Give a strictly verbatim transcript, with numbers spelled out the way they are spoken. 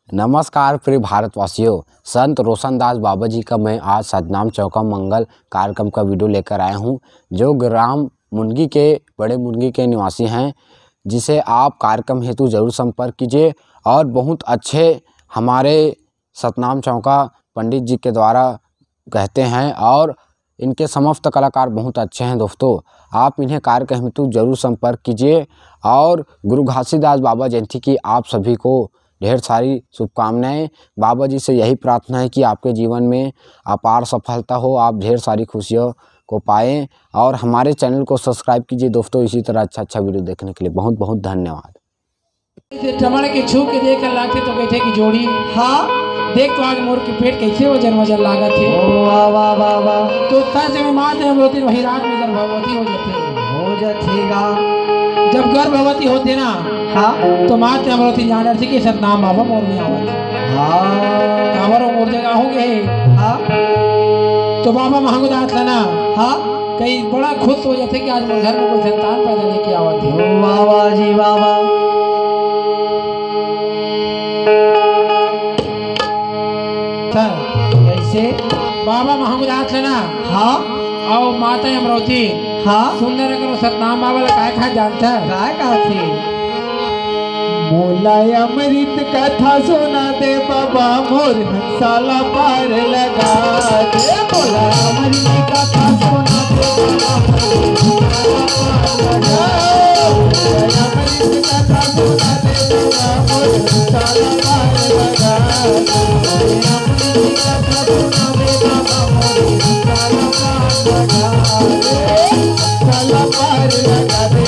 नमस्कार प्रिय भारतवासियों, संत रोशन दास बाबा जी का मैं आज सतनाम चौका मंगल कार्यक्रम का वीडियो लेकर आया हूँ, जो ग्राम मुनगी के, बड़े मुनगी के निवासी हैं, जिसे आप कार्यक्रम हेतु जरूर संपर्क कीजिए। और बहुत अच्छे हमारे सतनाम चौका पंडित जी के द्वारा कहते हैं और इनके समस्त कलाकार बहुत अच्छे हैं दोस्तों। आप इन्हें कार्यक्रम हेतु जरूर संपर्क कीजिए। और गुरु घासीदास बाबा जयंती की आप सभी को ढेर सारी शुभकामनाएं। बाबा जी से यही प्रार्थना है कि आपके जीवन में अपार सफलता हो, आप ढेर सारी खुशियों को पाएं। और हमारे चैनल को सब्सक्राइब कीजिए दोस्तों, इसी तरह अच्छा अच्छा वीडियो देखने के लिए बहुत बहुत धन्यवाद। से चमड़ के छू के देख लागथे तो कहथे कि जोड़ी। हाँ। देख तो आज मोर के पेट कैसे वजन वजन लागत हे। ओ वाह, वाह, वाह, वाह। तो सच में माँ अमरौती वही रात में गर्भवती हो जाथे। हो जाथे गा। जब गर्भवती होथे ना, हाँ। तो माँ अमरौती जानत हे कि सतनाम बाबा मोर में आवत हे। हाँ। काबर वो मोर जगह हो गए। हाँ। तो बाबा महंगदास ला ना, हाँ। कई बड़ा खुश हो जाथे कि आज मोर घर में कोई संतान पैदा लेके आवत हे। वाह, वाह जी, वाह, वाह। त कैसे? बाबा महंगदास ला ना, हाँ। अउ माता अमरौती, हाँ। सुंदर अगर सतनाम बाबा ला काय कहा जानता है? काय कहा थे? मोला अमृत कथा सुना दे बाबा, मोर हंसाला पार लगा दे। मोला अमृत कथा सुना दे बाबा, मोर हंसाला पार लगा दे। मोला अमृत कथा सुना दे बाबा, मोर हंसाला पार लगा दे। मोला अमृत कथा सुना दे बाबा, मोर हंसाला पार लगा दे। हंसाला पार लगा दे।